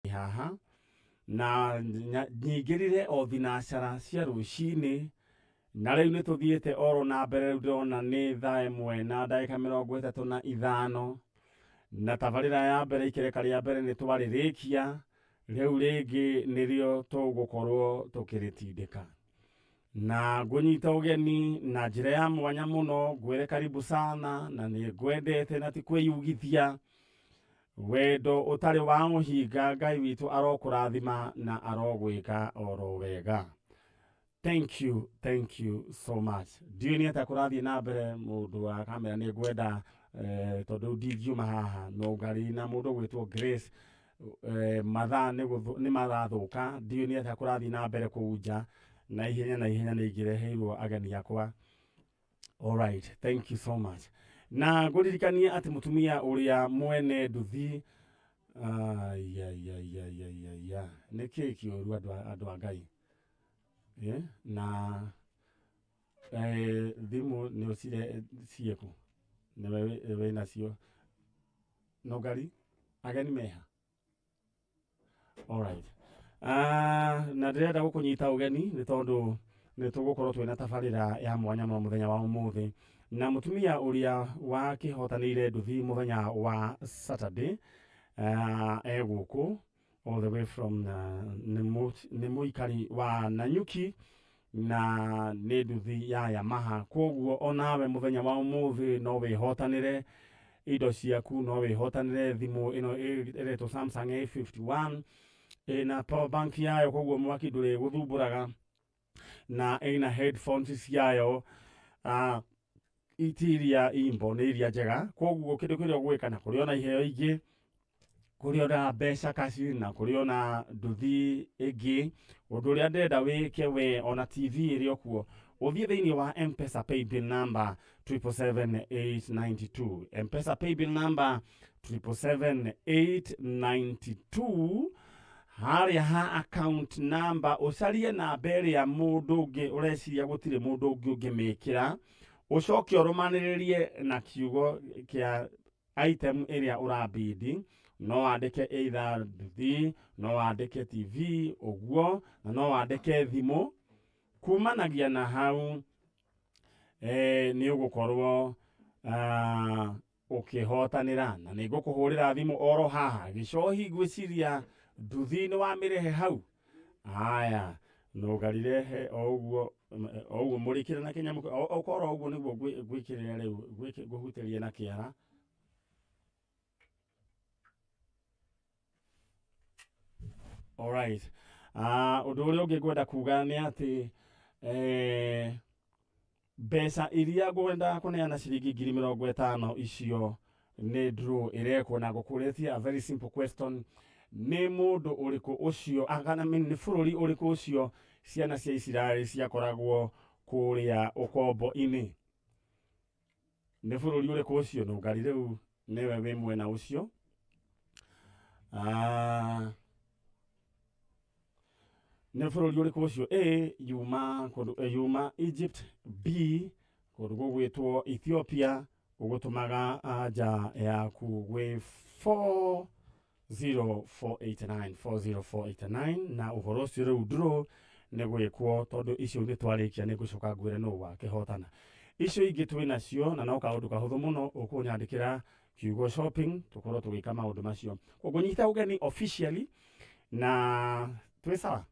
Haha na nyingĩrire o thinacara cia rũcinĩ, na rĩu nĩ tũthiĩte oro na mbere. Rĩu ndĩrona nĩ thaa 1 na ndagĩka 35, na tabarĩra ya mbere, ikereka rĩa mbere, nĩ twarĩrĩkia. Rĩu rĩngĩ nĩrĩo tũgũkorwo tũkĩrĩtindĩka, na ngũnyita ũgeni na njĩra ya mwanya mũno. Ngwĩre karibu sana, na nĩ ngwendete na ti kwĩyugithia. Wendo ũtarĩ wa ũhinga, Ngai witũ arokũrathima na arogwĩka oro wega. Thank you, thank you so much. Ndiũĩ nĩ atĩa kũrathiĩ na mbere. Mũndũ wa kamera, nĩ ngwenda tondũ ndingiuma haha no ngari na mũndũ ũgwĩtwo Grace. Mathaa nĩ marathũka. Ndiũĩ nĩ atĩa kũrathiĩ na mbere kũu nja. Na ihenya na ihenya nĩ ingĩreheirwo ageni akwa. Alright, thank you so much. Na ngũririkanie atĩ mũtumia ũrĩa mwene nduthi, aiaiaiaiaia, nĩ kĩĩ kĩũru, andũ a Ngai? Na thimũ nĩ ũcire ciĩkũ? Nĩwe wĩ nacio no ngari ageni meha. Alright. Na ndĩrenda gũkũnyita ũgeni nĩ tondũ nĩ tũgũkorwo twĩna tabarĩra ya mwanya mũno mũthenya wa ũmũthĩ, na mũtumia ũrĩa wakĩhotanĩire nduthi mũthenya wa Saturday e gũkũ all the way from nĩ mũikari wa Nanyuki, na nĩ nduthi ya Yamaha. Koguo onawe mũthenya wa ũmũthĩ no wĩhotanĩre indo ciaku, no wĩhotanĩre thimũ ĩno ĩretwo Samsung A51, ĩna power bank yayo, koguo mwaki ndũrĩ gũthumbũraga, na ĩna headphones ciayo, iti iria imbo, nĩ iria njega. Koguo kĩndũ kĩrĩa ũgwĩka, na kũrĩ ona iheo ingĩ, kũrĩ ona mbeca kaci, na kũrĩ ona nduthi ĩngĩ. Ũndũ ũrĩa ndĩrenda wĩke we, ona TV ĩrĩ o kuo, ũthiĩ thĩinĩ wa M-Pesa paybill number 777892, M-Pesa paybill number 777892. Harĩa ha account number ũcarie namba ĩrĩa mũndũ ũngĩ ũreciria gũtirĩ mũndũ ũngĩ ũngĩmĩkĩra, ũcoke ũrũmanĩrĩrie na kiugo kĩa item ĩrĩa ũrabidi. No wandĩke either nduthi, no wandĩke TV ũguo, na no wandĩke thimũ. Kumanagia na hau nĩ ũgũkorwo ũkĩhotanĩra, na nĩ ngũkũhũrĩra thimũ oro haha gĩcohi. Ngwĩciria nduthi nĩ wamĩrehe hau. Aya, nũngarirehe o ũguo o ũguo, mũrĩkĩre na kĩnyamũ okorwo ũguo nĩguo ngwĩkĩrĩra rĩu, ngũhutĩrie na kĩara. Alright. Ũndũ ũrĩa ũngĩ ngwenda kuga nĩ atĩ mbeca iria ngwenda kũneana, ciringi 50,000 icio, nĩ draw ĩrekwo, na ngũkũrĩtie a very simple question: nĩ mũndũ ũrĩkũ ũcio, kana nĩ bũrũri ũrĩkũ ũcio ciana cia Isiraeli ciakoragwo kũrĩa ũkombo-inĩ? Nĩ bũrũri ũrĩkũ ũcio? Nũngari rĩu nĩwe wĩ mwena ũcio. Nĩ bũrũri ũrĩkũ ũcio? A yuma kũndũ, yuma Egypt, B kũndũ gũgwĩtwo Ethiopia. Ũgũtũmaga anja yaku gwĩ 40489, 40489. Na ũhoro ũcio rĩu draw nĩ gwĩkwo, tondũ icio nĩ twarĩkia nĩ ngũcoka ngwĩre nũ wakĩhotana. Icio ingĩ twĩ nacio, na no kaũndũ kahũthũ mũno, ũkũnyandĩkĩra kiugo shopping, tũkorwo tũgĩka maũndũ macio. Ũngũnyita ũgeni officially na twĩ sawa.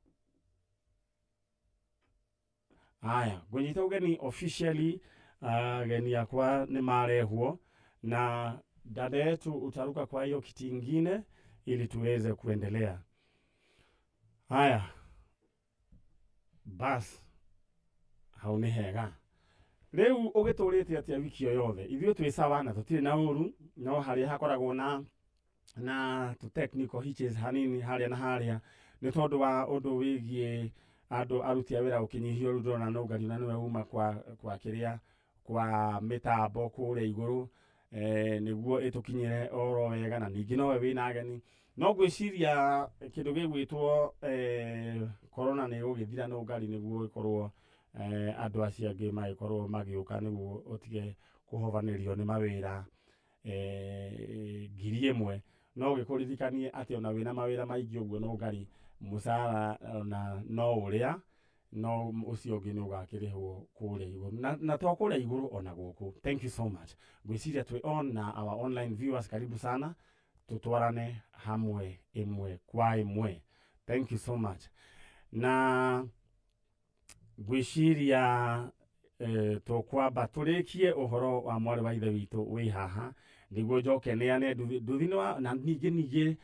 Haya, ngũnyita ũgeni officially. Ageni akwa nĩ marehwo, na dada yetu utaruka kwa hiyo kiti ingine ili tuweze kuendelea. Haya bas, hau nĩ hega. Rĩu ũgĩtũrĩte atĩa wiki ĩyo yothe? Ithuĩ twĩ sawa na tũtirĩ na ũru, no harĩa hakoragwo na tũ technical hitches hanini harĩa na harĩa nĩ tondũ wa ũndũ wĩgiĩ andũ aruti a wĩra gũkĩnyihio. Rĩu ndĩrona Nũngari na nĩwe uma kwa kĩrĩa kwa mĩtambo kũrĩa igũrũ, nĩguo ĩtũkinyĩre oro wega, na ningĩ nowe wĩna ageni. No ngwĩciria kĩndũ gĩgwĩtwo corona nĩ ĩgũgĩthira, Nũngari, nĩguo ĩkorwo andũ acio angĩ magĩkorwo magĩũka, nĩguo ũtige kũhobanĩrio nĩ mawĩra 1000. No gĩkũririkanie atĩ ona wĩna mawĩra maingĩ ũguo no ngari mũcara ona no ũrĩa no ũcio ũngĩ nĩ ũgakĩrĩhwo kũrĩa igũrũ na to kũrĩa igũrũ ona gũkũ. Thank you so much. Ngwĩciria twĩ on na our online viewers, karibu sana, tutwarane hamwe ĩmwe kwa ĩmwe. Thank you so much. Na ngwĩciria tũkwamba tũrĩkie ũhoro wa mwarĩ wa ithe witũ wĩ haha nĩguo njoke neane nduthi na ningĩ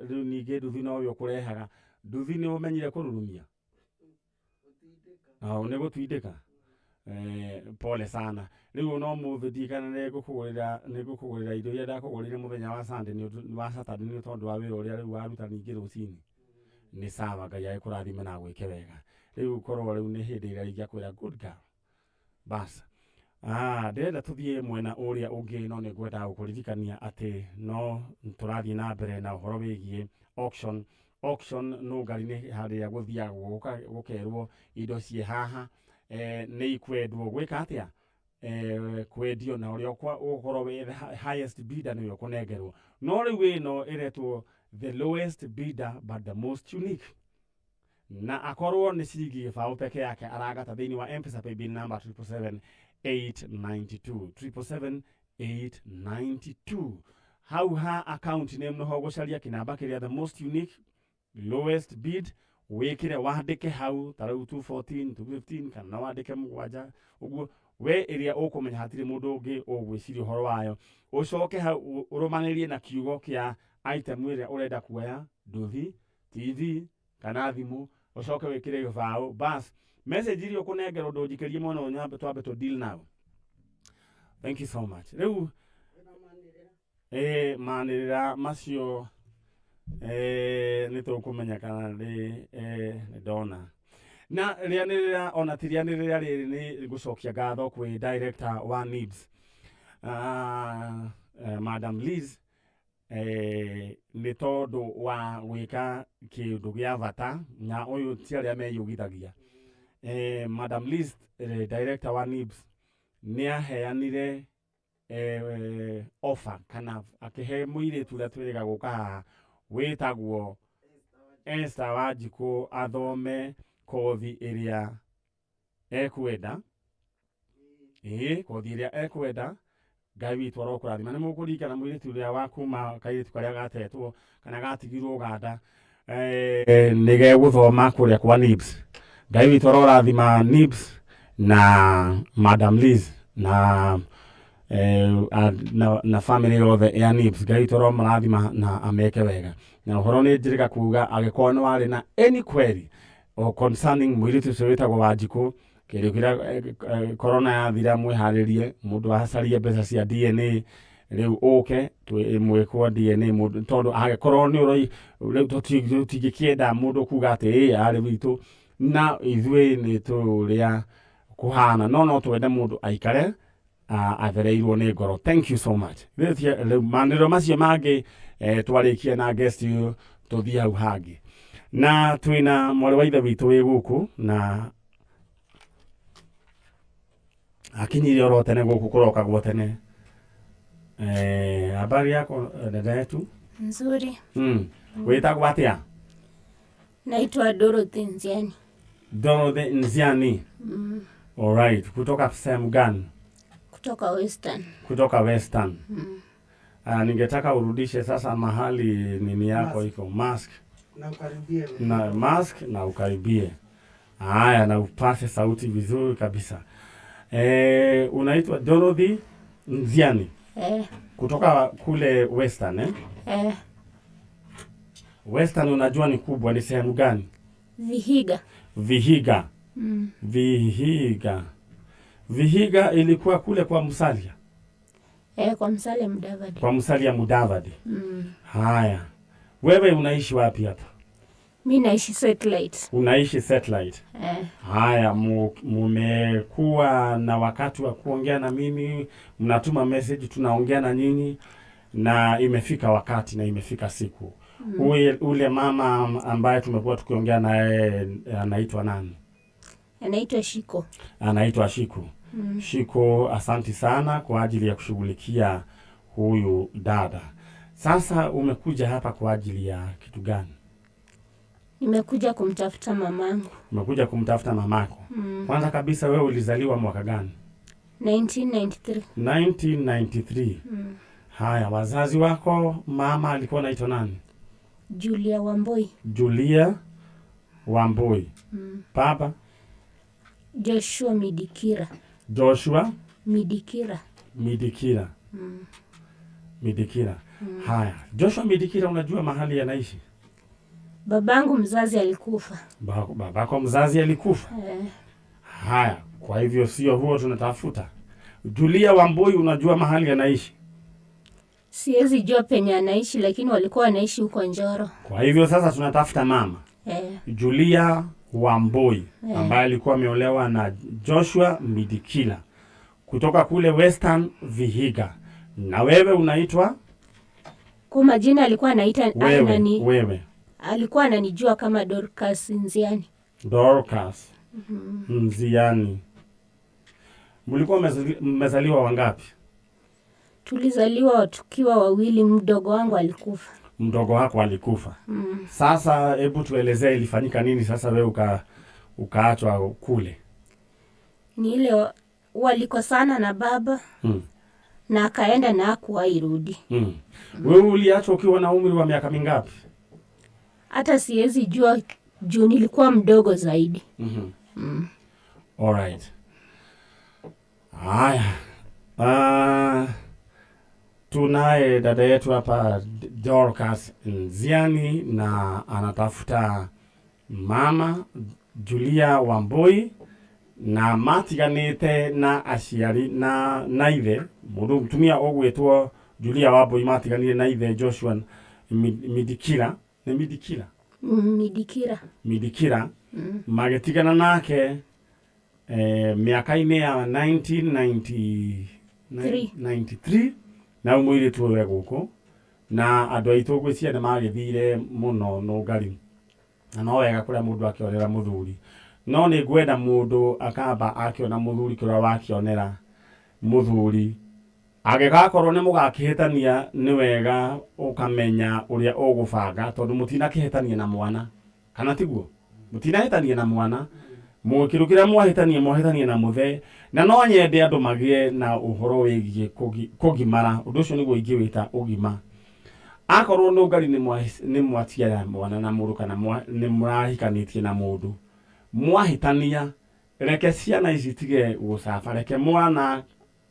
rĩu ningĩ nduthi nowe ũkũrehaga. Nduthi nĩ ũmenyire kũrurumia? Nĩ gũtindĩka. Pole sana. Rĩu no mũthĩ ndirikana nĩ ngũkũgũrĩra indo iria ndakũgũrĩire mũthenya wa Sunday nĩ wa Saturday nĩ tondũ wa wĩra ũrĩa rĩu waruta ningĩ rũcinĩ. Nĩ sawa, Ngai agĩkũrathime na agwĩke wega. Rĩu korwo rĩu nĩ hĩndĩ ĩrĩa ingĩakwĩra good girl. Bas. Ndĩrenda tũthiĩ mwena ũrĩa ũngĩ no nĩ ngwendaga gũkũririkania atĩ no tũrathiĩ na mbere na ũhoro wĩgiĩ auction. Auction no ngari nĩ harĩa gũthiagwo gũkerwo indo ciĩ haha nĩ ikwendwo gwĩka atĩa, kwendio na ũrĩa ũgũkorwo wĩ the highest bidder nĩwe ũkũnengerwo. No rĩu ĩno ĩretwo the lowest bidder but the most unique, na akorwo nĩ ciringi gĩbaũ peke yake aragata thĩinĩ wa M-Pesa paybill number 777 892. Hau ha account name noho gũcaria kĩnamba kĩrĩa the most unique lowest bid, wĩkĩre wandĩke hau ta rĩu 214 215 kana wandĩke mũgwanja ũguo we ĩrĩa ũkũmenya hatirĩ mũndũ ũngĩ ũgwĩciria ũhoro wayo. Ũcoke hau ũrũmanĩrie na kiugo kĩa item ĩrĩa ũrenda kuoya, nduthi, TV kana thimũ, ũcoke wĩkĩre gĩbaũ. Bas, message iria ũkũnengerwo ndũnjikĩrie mwena ũyũ, nyambe twambe tũ deal now. Thank you so much. Rĩu manĩrĩra macio nĩ tũkũmenya kana nĩ ndona na rĩanĩrĩra ona ti rĩanĩrĩra rĩrĩ. Nĩ gũcokia ngatho kwĩ director wa NIBS, Madam Liz, nĩ tondũ wa gwĩka kĩndũ gĩa bata na ũyũ ti arĩa meyugithagia. Madam Liz, director wa NIBS, nĩ aheanire offer kana akĩhe mũirĩtu ũrĩa twĩrĩga gũka haha wĩtagwo Esther Wanjikũ athome kothi ĩrĩa ekwenda. Kothi ĩrĩa ekwenda. Ngai witũ arokũrathima. Nĩ mũkũririkana mũirĩtu ũrĩa wa kuma kairĩtu karĩa gatetwo kana gatigirwo Uganda, nĩ gegũthoma kũrĩa kwa NIBS. Ngai witũ arorathima NIBS na Madam Liz na family yothe ya NIBS. Ngai witũ aromarathima na ameke wega. Na ũhoro nĩ njĩrĩga kuga angĩkorwo nĩ warĩ na any query or concerning mũirĩtu ũcio wĩtagwo Wanjikũ, kĩndũ kĩrĩa corona yathira mwĩharĩrie mũndũ acarie mbeca cia DNA rĩu ũke mwĩkwo DNA mũndũ, tondũ angĩkorwo nĩ ũroi rĩu tũtingĩkĩenda mũndũ kuga atĩ ĩ arĩ witũ na ithuĩ nĩ tũrĩa kũhana, no twende mũndũ aikare athereirwo nĩ ngoro. Thank you so much. Rĩu manĩrĩro macio mangĩ twarĩkia na guest ũyũ tũthiĩ hau hangĩ na twĩna mwarĩ wa ithe witũ wĩ gũkũ na akinyire oro tene gũkũ kũrokagwo tene. Habari yako dada yetu? Nzuri. Wĩtagwo atĩa? Naitwa Dorothy Nziani. Dorothy Nziani. All right. Kutoka sehemu gani? Kutoka Western. Kutoka Western. Ningetaka urudishe sasa mahali nini yako mask. Iko mask. Na ukaribie. Na mask na ukaribie. Haya, na upase sauti vizuri kabisa. Unaitwa Dorothy Nziani. Kutoka kule Western, eh? Western unajua ni kubwa, ni sehemu gani? Vihiga. Vihiga. Vihiga. Vihiga ilikuwa kule kwa Musalia. Kwa Musalia Mudavadi. Kwa Musalia Mudavadi. Haya. Wewe unaishi wapi hapa? Mimi naishi Satellite. Unaishi Satellite. Haya, mumekuwa na wakati wa kuongea na mimi, mnatuma message, tunaongea na nyinyi, na imefika wakati na imefika siku. Ule mama ambaye tumekuwa tukiongea naye anaitwa nani? Anaitwa Shiko. Anaitwa Shiko. Shiko, asanti sana kwa ajili ya kushughulikia huyu dada. Sasa umekuja hapa kwa ajili ya kitu gani? Nimekuja kumtafuta mamangu. Umekuja kumtafuta mamako. Kwanza kabisa wewe ulizaliwa mwaka gani? 1993. 1993. Haya, wazazi wako, mama alikuwa anaitwa nani? Julia Wamboi. Julia Wambui. Baba Joshua Midikira. Joshua Midikira. Midikira. Midikira. Haya, Joshua Midikira, unajua mahali anaishi? Babangu mzazi alikufa. Babako mzazi alikufa. Eh, Haya, kwa hivyo sio huo tunatafuta. Julia Wambui, unajua mahali anaishi? Siwezi jua penye anaishi lakini walikuwa wanaishi huko Njoro. Kwa hivyo sasa tunatafuta mama Eh, Julia Wambui ambaye alikuwa ameolewa na Joshua Midikila kutoka kule Western Vihiga. Na wewe unaitwa kwa majina alikuwa anaita wewe, anani, wewe alikuwa ananijua kama Dorcas Nziani. Dorcas Nziani. Mlikuwa mmezaliwa wangapi? Tulizaliwa tukiwa wawili, mdogo wangu alikufa. Mdogo wako alikufa. Sasa hebu tuelezee ilifanyika nini sasa wewe ukaachwa kule. Ni ile walikosana na baba na akaenda na hakuwahi rudi. Wewe uliachwa ukiwa na umri wa miaka mingapi? Hata siwezi jua juu nilikuwa mdogo zaidi. Alright. Haya. Tunaye dada yetu hapa Dorcas Nziani na anatafuta mama Julia Wambui na matiganĩte na aciari na ithe mũndũ mũtumia ũgwĩtwo Julia Wambui matiganire na ithe Joshua Midikira nĩ Midikira. Midikira. Midikira magĩtigana nake mĩaka-inĩ ya 1993 Three. na rĩu mũirĩtu ũyũ e gũkũ na andũ aitũ ngwĩciria nĩ magĩthire mũno nũngari na no wega kũrĩa mũndũ akĩonera mũthuri no nĩ ngwenda mũndũ akamba akĩona mũthuri kũrĩa wakĩonera mũthuri angĩgakorwo nĩ mũgakĩhĩtania nĩ wega ũkamenya ũrĩa ũgũbanga tondũ mũtinakĩhĩtania na mwana kana tiguo mũtinahĩtania na mwana kĩndũ kĩrĩa mwahĩtania mwahĩtania na mũthee na no nyende andũ magĩe na ũhoro wĩgiĩ kũgimara ũndũ ũcio nĩguo ingĩwĩta ũgima akorwo nũngari nĩ mwatiara mwana na mũndũ kana nĩ mũrahikanĩtie na mũndũ mwahĩtania reke ciana ici itige gũcaba reke mwana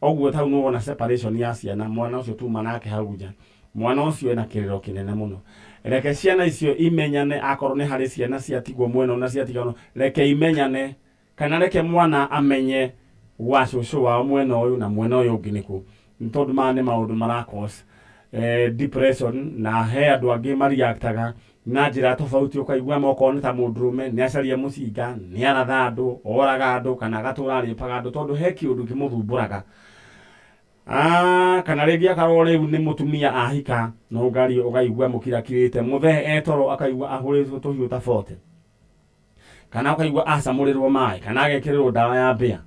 ũguo tau nĩwona separation ya ciana mwana ũcio tuma nake hau nja mwana ũcio ena kĩrĩro kĩnene mũno reke ciana icio imenyane akorwo nĩ harĩ ciana ciatigwo mwena ũna ciatiganwo reke imenyane kana reke mwana amenye gwa cũcũ wao mwena ũyũ na mwena ũyũ ũngĩ nĩkũ nĩ tondũ maya nĩ maũndũ mara cause depression na he andũ angĩ mariactaga na njĩra tofauti ũkaigua mokorwo nĩ ta mũndũrũme nĩ acaria mũcinga nĩ aratha andũ oraga andũ kana agatũra arĩpaga andũ tondũ he kĩũndũ kĩmũthumbũraga. Kana rĩngĩ akarwo rĩu nĩ mũtumia ahika no ngari ũkaigua mũkirakirĩte mũthee etoro akaigua ahũrĩtwo tũhiũ ta 40 kana ũkaigua acamũrĩrwo maĩ kana agekĩrĩrwo ndawa ya mbĩa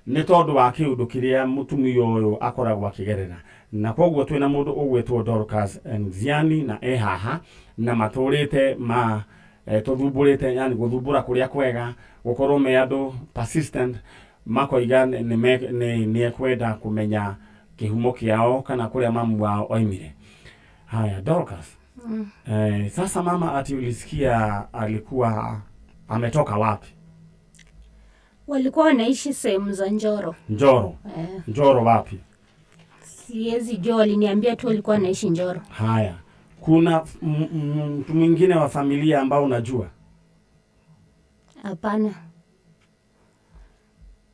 nĩ tondũ wa kĩũndũ kĩrĩa mũtumia ũyũ akoragwo akĩgerera na koguo twĩna mũndũ ũgwĩtwo Dorcas Nziani na e haha na matũrĩte ma tũthumbũrĩte yani gũthumbũra kũrĩa kwega gũkorwo me andũ persistent makoiga nĩ ekwenda kũmenya kĩhumo kĩao kana kũrĩa mamu wao oimire. Haya Dorcas. Sasa mama ati ulisikia alikuwa ametoka wapi? Walikuwa wanaishi sehemu za Njoro. Njoro. Njoro wapi? Siwezi jua, waliniambia tu walikuwa wanaishi Njoro. Haya. Kuna mtu mwingine wa familia ambao unajua? Hapana.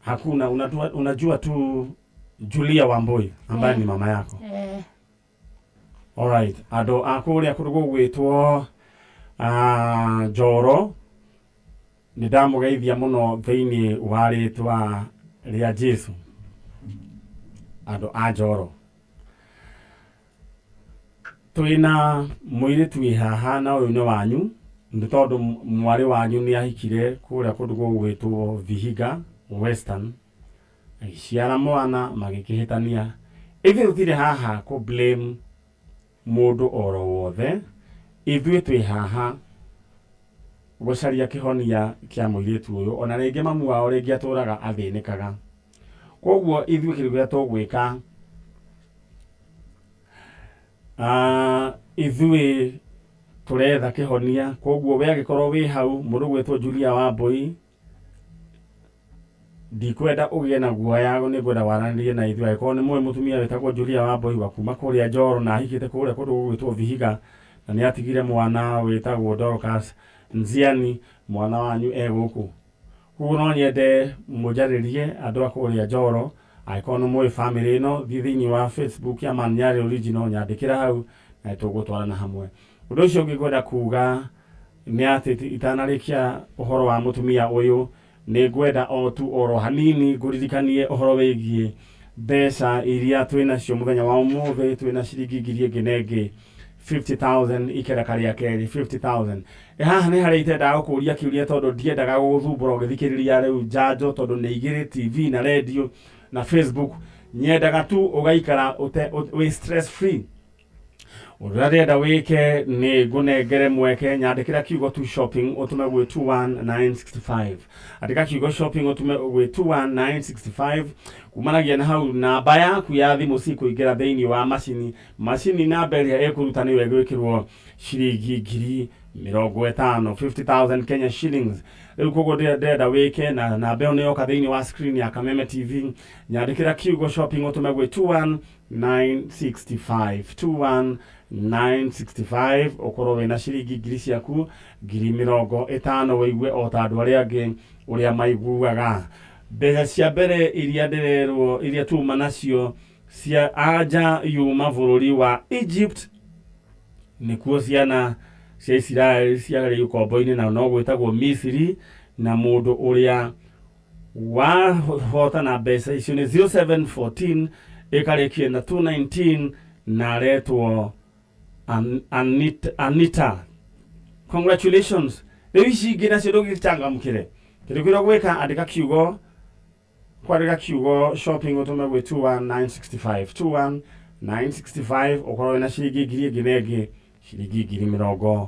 Hakuna, unajua tu Julia Wambui ambaye ni mama yako. Alright, andũ a kũrĩa kũndũ gũgwĩtwo Njoro nĩ ndamũgeithia mũno thĩinĩ wa rĩtwa rĩa Jesu. Andũ a Njoro twĩna mũirĩtu wĩ haha na ũyũ nĩ wanyu nĩ tondũ mwarĩ wanyu nĩ ahikire kũrĩa kũndũ gũgwĩtwo Vihiga Western agĩciara mwana magĩkĩhĩtania ithuĩ tũtirĩ haha kũ blame Mũndũ oro wothe, ithuĩ twĩ haha gũcaria kĩhonia kĩa mũirĩtu ũyũ, ona rĩngĩ mamu wao rĩngĩ atũraga athĩnĩkaga. Koguo ithuĩ kĩndũ kĩrĩa tũgwĩka, ithuĩ tũretha kĩhonia. Koguo we angĩkorwo wĩ hau, mũndũ ũgwĩtwo Julia Wambui, Ndikwenda ũgĩe na guoya, nĩngwenda waranĩrie na ithuĩ. Angĩkorwo nĩ mũĩ mũtumia wĩtagwo Julia Wambui wa kuma kũrĩa Njoro na ahikĩte kũrĩa kũndũ gũgwĩtwo Vihiga na nĩ atigire mwana wĩtagwo Dorcas Nziani, mwana wanyu e gũkũ. Koguo no nyende mũnjarĩrie andũ a kũrĩa Njoro, angĩkorwo nĩ mũĩ famĩlĩ ĩno, thiĩ thĩinĩ wa Facebook ya Man Nyarĩ Original, nyandĩkĩra hau na nĩtũgũtwarana hamwe. Ũndũ ũcio ũngĩ ngwenda kuga nĩ atĩ itanarĩkia ũhoro wa mũtumia ũyũ, Nĩ ngwenda o tu oro hanini ngũririkanie ũhoro wĩgiĩ mbeca iria twĩ nacio mũthenya wa ũmũthĩ. Twĩ na ciringi ngiri ĩngĩ na ĩngĩ 50,000, ikereka rĩa kerĩ 50,000. E haha nĩ harĩa itendaga gũkũria kĩũria tondũ ndiendaga gũgũthumbũra ũgĩthikĩrĩria rĩu njanjo, tondũ nĩ igĩrĩ, TV na radio na Facebook. Nyendaga tu ũgaikara ũte wĩ stress free. Ũndũ ũrĩa ndĩrenda wĩke nĩ ngũnengere mweke, nyandĩkĩra kiugo tu shopping ũtũme gwĩ 21965. Andĩka kiugo shopping ũtũme gwĩ 21965. Kumanagia na hau namba yaku ya thimũ cikũingĩra thĩinĩ wa macini. Macini namba ĩrĩa ĩkũruta nĩyo ĩgwĩkĩrwo ciringi 50,000, 50,000 Kenya shillings. Rĩu koguo ndĩrenda wĩke na namba ĩyo nĩ yoka thĩinĩ wa screen ya Kameme TV. Nyandĩkĩra kiugo shopping ũtũme gwĩ 21965, 21965, ũkorwo wĩna ciringi ngiri ciaku 50,000, wĩigue o ta andũ arĩa angĩ ũrĩa maiguaga. Mbeca cia mbere iria ndĩrerwo iria tuma nacio cia anja yuma bũrũri wa Egypt, nĩkuo ciana cia Isiraeli ciarĩ ũkombo-inĩ na no gwĩtagwo Misiri, na mũndũ ũrĩa wahotana mbeca icio nĩ 0714 ĩkarĩkia na 219 na aretwo Anita. Congratulations. Rĩu ici ingĩ nacio ndũgĩcangamũkĩre. Kĩndũ kĩrĩa ũgwĩka, andĩka kiugo, kwandĩka kiugo shopping ũtũme gwĩ 21965, 21965, ũkorwo wĩna ciringi ngiri ĩngĩ na ĩngĩ ciringi 50,000.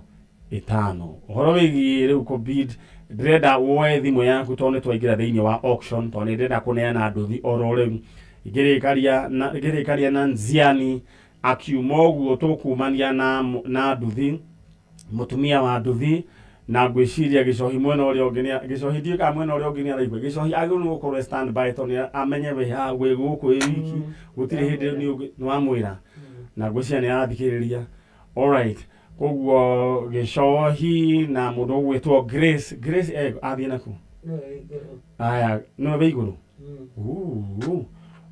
Ũhoro wĩgiĩ rĩu kũ bid, ndĩrenda woe thimũ yaku tondũ nĩ twaingĩra thĩinĩ wa auction, tondũ nĩ ndĩrenda kũneana nduthi oro rĩu. Ngĩrĩkaria na Nziani akiuma ũguo tũkumania na nduthi, mũtumia wa nduthi, na ngwĩciria Gĩcohi mwena ũrĩa ũngĩ Gĩcohi ndiũĩ kana mwena ũrĩa ũngĩ nĩ araigua. Gĩcohi agĩrĩirwo nĩ gũkorwo e stand by tondũ nĩ amenye wĩ haha wĩ gũkũ wĩ wiki, gũtirĩ hĩndĩ nĩ wamwĩra na ngwĩciria nĩ arathikĩrĩria. Alright, koguo Gĩcohi na mũndũ ũgwĩtwo Grace, Grace athiĩ naku? Nĩwe wĩ igũrũ. Aya, nĩwe wĩ igũrũ? Mm. Ooh.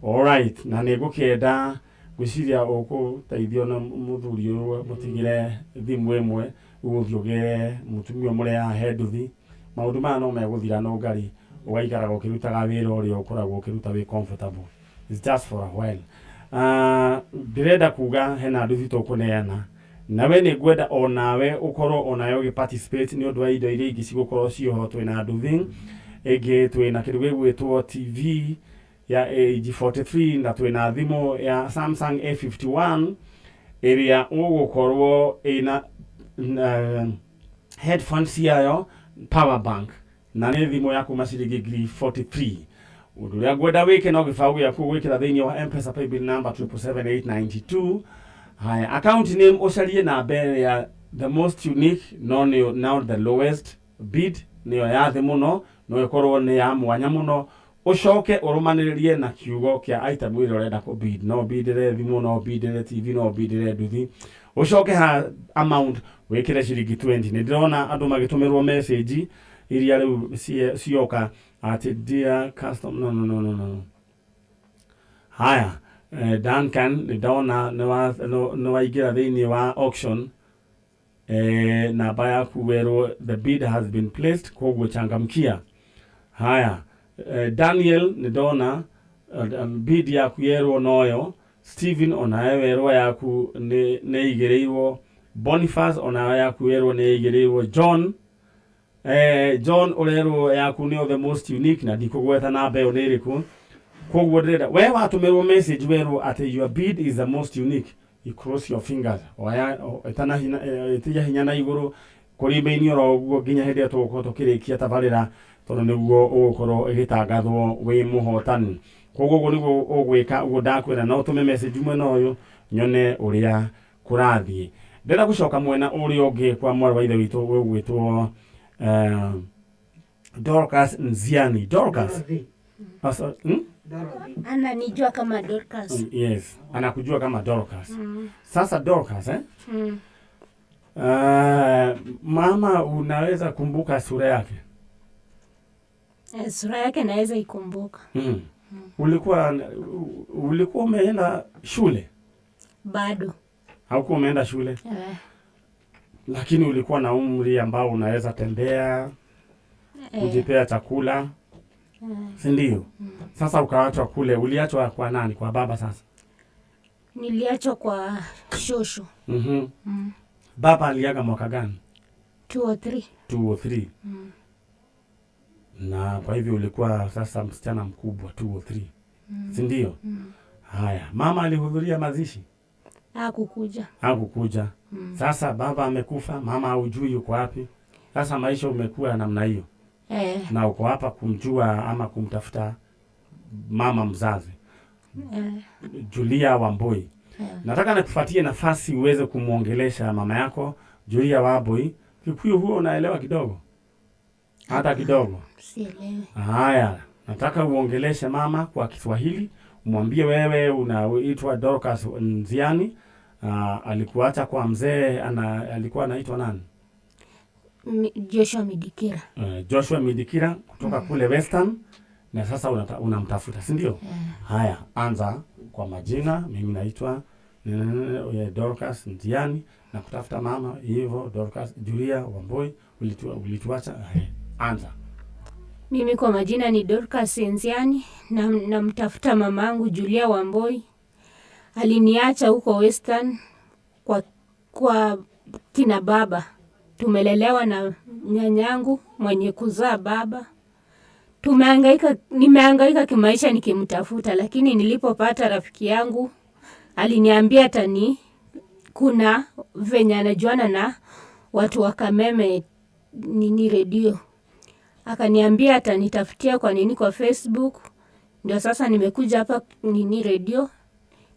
Alright, na nĩ ngũkĩenda ngwĩciria ũgũteithio na mũthuri ũyũ mũtigĩre thimũ ĩmwe, ũgũthiĩ ũgĩre mũtumia ũmũre haha he nduthi. Maũndũ maya no megũthira no ngari ũgaikaraga ũkĩrutaga wĩra ũrĩa ũkoragwo ũkĩruta wĩ comfortable. It's just for a while. Ndĩrenda kuga hena nduthi tũkũneana nawe, nĩ ngwenda o nawe ũkorwo o nawe ũgĩ participate nĩ ũndũ wa indo iria ingĩ cigũkorwo ciĩho. Twĩna nduthi ĩngĩ, twĩna kĩndũ gĩgwĩtwo TV ya AG43 na twĩna thimũ ya Samsung A51 ĩrĩa ũgũkorwo ĩna headphones ciayo, power bank, na nĩ thimũ ya kuma ciringi 43,000. Ũndũ ũrĩa ngwenda wĩke no gĩbaũ gĩaku gwĩkĩra thĩinĩ wa M-Pesa paybill number 777892. Haya, account name ũcarie namba ĩrĩa the most unique, no nĩyo now the lowest bid, nĩyo ya thĩ mũno, no ĩkorwo nĩ ya mwanya mũno. Ũcoke ũrũmanĩrĩrie na kiugo kĩa item ĩrĩa ũrenda kũ bid. No bidĩre thimũ, no bidĩre TV, no bidĩre nduthi. Ũcoke ha amount wĩkĩre ciringi 20. Nĩ ndĩrona andũ magĩtũmĩrwo message iria rĩu cioka atĩ dear custom, no, no, no, no, no. Haya, Duncan, nĩ ndona nĩ waingĩra thĩinĩ wa auction. Namba yaku werwo the bid has been placed, koguo changamkia. Haya, Daniel, nĩ ndona bid yaku yerwo noyo. Steven, onawe werwo yaku nĩ igĩrĩirwo. Boniface, onawe yaku werwo nĩ igĩrĩirwo. John, ũrerwo yaku nĩyo the most unique na ndikũgweta namba ĩyo nĩ ĩrĩkũ. Koguo ndĩrenda we watũmĩrwo message werwo atĩ your bid is the most unique. You cross your fingers, oya ĩtana hinya, ĩtia hinya na igũrũ kũrĩ main oro ũguo nginya hĩndĩ ĩrĩa tũgũkorwo tũkĩrĩkia tabarĩra, tondũ nĩguo ũgũkorwo ĩgĩtangathwo wĩ mũhotani. Koguo ũguo nĩguo ũgwĩka ũguo ndakwĩra, no ũtũme message mwena ũyũ nyone ũrĩa kũrathiĩ. Ndĩrenda gũcoka mwena ũrĩa ũngĩ kwa mwarĩ wa ithe witũ ũgwĩtwo Dorcas Nziani. Dorcas. Dorothy. Asa, hmm? Dorothy. Ananijua kama Dorcas. Yes, anakujua kama Dorcas. Sasa Dorcas, eh? Mm. Mama unaweza kumbuka sura yake? Sura yake naweza ikumbuka. Ulikuwa umeenda shule? Bado. Haukuwa umeenda shule? Lakini ulikuwa na umri ambao unaweza tembea, kujipea chakula, si ndio? Sasa ukaachwa kule, uliachwa kwa nani? Kwa baba sasa? Niliachwa kwa shosho. Baba aliaga mwaka gani? 203. 203. Na kwa hivyo ulikuwa sasa msichana mkubwa 203. Si ndio? Haya, mama alihudhuria mazishi? Hakukuja. Hakukuja. Sasa baba amekufa, mama haujui yuko wapi. Sasa maisha umekuwa namna hiyo. Na uko hapa kumjua ama kumtafuta mama mzazi. Julia Wambui. Nataka nikupatie nafasi uweze kumuongelesha mama yako Julia Wambui. Kikuyu huo unaelewa kidogo? Hata kidogo? Sielewi. Haya, nataka uongeleshe mama kwa Kiswahili, umwambie wewe unaitwa Dorcas Nziani. Alikuacha kwa mzee alikuwa anaitwa nani? Joshua Midikira. Joshua Midikira kutoka kule Western, na sasa unamtafuta, si ndio? Haya, anza kwa majina. Mimi naitwa Dorcas Nziani na kutafuta mama hivyo Dorcas Julia Wambui, ulituacha. Anza. Mimi kwa majina ni Dorcas Nziani na namtafuta mamangu Julia Wambui. Aliniacha huko Western kwa kina baba. Tumelelewa na nyanyangu mwenye kuzaa baba. Nimehangaika kimaisha nikimtafuta, lakini nilipopata rafiki yangu aliniambia tani kuna venye anajuana na watu wa Kameme nini redio. Akaniambia atanitafutia kwa nini kwa Facebook. Ndio sasa nimekuja hapa nini redio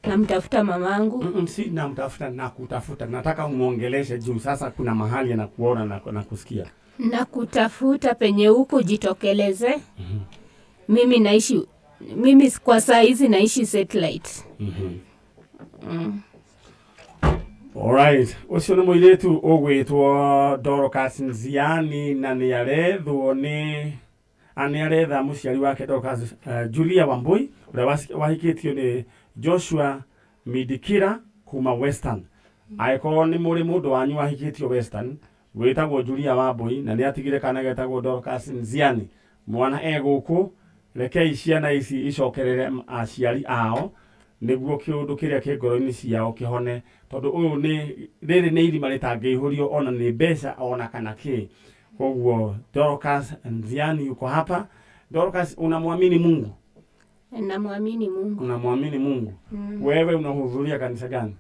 namtafuta mamangu. Si namtafuta na kutafuta. Nataka umuongeleshe juu sasa kuna mahali anakuona na kusikia. Na kutafuta penye huko jitokeleze. Mimi kwa saa hizi naishi satellite. Alright, ucio nĩ mũirĩtu ũgwĩtwo Dorcas Nziani na nĩ arethwo nĩ nĩ aretha mũciari wake Dorcas Julia Wambui ũrĩa wahikĩtio nĩ Joshua Midikira kuma Western. Angĩkorwo nĩ mũrĩ mũndũ wanyu wahikĩtio Western wĩtagwo Julia Wambui na nĩ atigire kana getagwo Dorcas Nziani, mwana e gũkũ, rekei ciana ici icokerere aciari ao nĩguo kĩũndũ kĩrĩa kĩ ngoro-inĩ ciao kĩhone, tondũ ũyũ nĩ rĩrĩ nĩ irima rĩtangĩihũrio ona nĩ mbeca ona kana kĩ. Koguo Dorcas Nziani yuko hapa. Dorcas, unamwamini Mungu? Namwamini Mungu. Unamwamini Mungu? Wewe unahudhuria kanisa gani?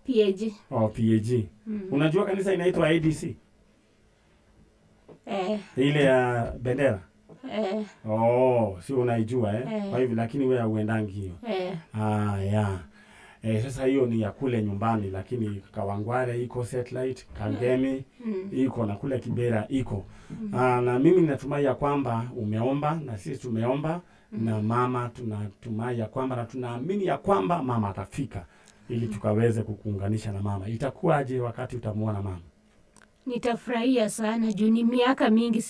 PAG. Oh, PAG. Unajua kanisa inaitwa ADC? Ile ya bendera? Oh, si unaijua eh? Kwa hivyo lakini wewe huendangi hiyo. Yeah. Sasa hiyo ni ya kule nyumbani, lakini Kawangware iko satellite, Kangemi iko na kule Kibera iko. Na mimi natumai ya kwamba umeomba na sisi tumeomba na mama tunatumai ya kwamba na tunaamini ya kwamba mama atafika ili tukaweze kukuunganisha na mama. Itakuwaje wakati utamuona mama? Nitafurahia sana juu ni miaka mingi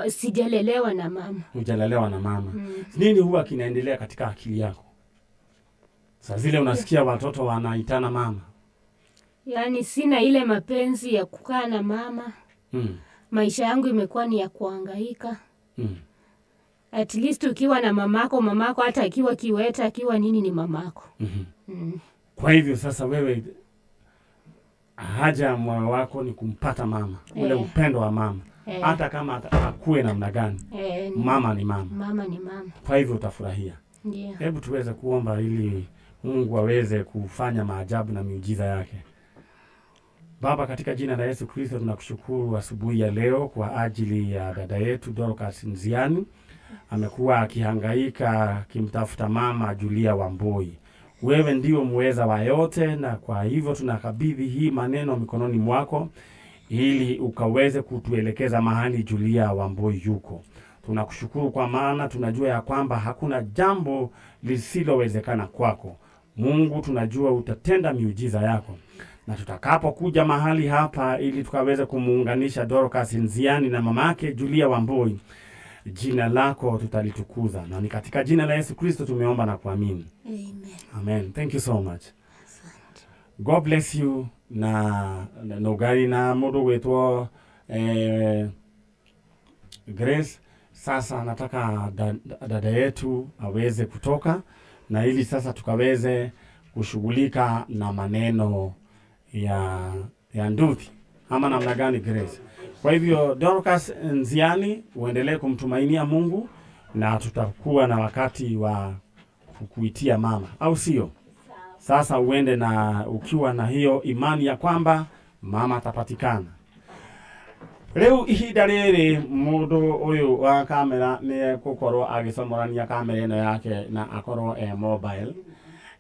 sijalelewa na mama. Hujalelewa na mama. Nini huwa kinaendelea katika akili yako? Saa zile unasikia watoto wanaitana mama. Yaani sina ile mapenzi ya kukaa na mama. Maisha yangu imekuwa ni ya kuhangaika. At least ukiwa na mamako, mamako hata akiwa kiweta, akiwa nini ni mamako. Kwa hivyo sasa wewe haja ya moyo wako ni kumpata mama, ule upendo wa mama. Hata kama akue namna gani, mama ni mama. Mama ni mama. Kwa hivyo utafurahia. Ndiyo. Hebu tuweze kuomba ili Mungu aweze kufanya maajabu na miujiza yake. Baba, katika jina la Yesu Kristo tunakushukuru asubuhi ya leo kwa ajili ya dada yetu Dorcas Nziani. Amekuwa akihangaika akimtafuta mama Julia Wambui. Wewe ndio muweza wa yote, na kwa hivyo tunakabidhi hii maneno mikononi mwako ili ukaweze kutuelekeza mahali Julia Wambui yuko. Tunakushukuru kwa maana tunajua ya kwamba hakuna jambo lisilowezekana kwako. Mungu, tunajua utatenda miujiza yako, na tutakapokuja mahali hapa ili tukaweze kumuunganisha Dorcas Nziani na mamake Julia Wambui, jina lako tutalitukuza, na ni katika jina la Yesu Kristo tumeomba na kuamini. Amen. Amen. Thank you so much. God bless you. Na ugari na mundu gwitwo Grace. Sasa nataka dada yetu aweze kutoka na ili sasa tukaweze kushughulika na maneno ya nduthi ama namna gani, Grace? Kwa hivyo Dorcas Nziani, uendelee kumtumainia Mungu na tutakuwa na wakati wa kukuitia mama, au sio? Sasa uende na ukiwa na hiyo imani ya kwamba mama atapatikana. Rĩu ihinda rĩrĩ mũndũ ũyũ wa kamera nĩ egũkorwo agĩcomorania kamera ĩno yake na akorwo e mobile,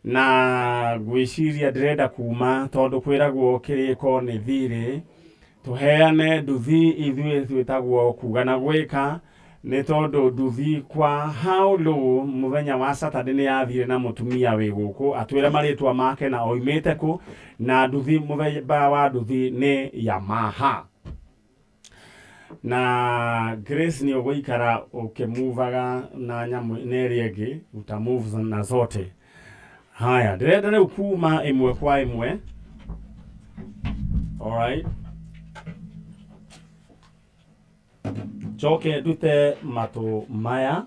na ngwĩciria ndĩrenda kuma tondũ kwĩragwo kĩrĩko nĩ thirĩ. Tũheane nduthi ithuĩ twĩtagwo kuga na gwĩka, nĩ tondũ nduthi kwa how low mũthenya wa Saturday nĩ yathire na mũtumia wĩ gũkũ atwĩre marĩtwa make na oimĩte kũ, na nduthi mũthemba wa nduthi nĩ Yamaha. Na Grace nĩ ũgũikara ũkĩmuvaga na nyamũ na ĩrĩa ĩngĩ, utamove na zote. Haya, ndĩrenda rĩu kuma ĩmwe kwa ĩmwe. Alright, njoke ndute matũ maya.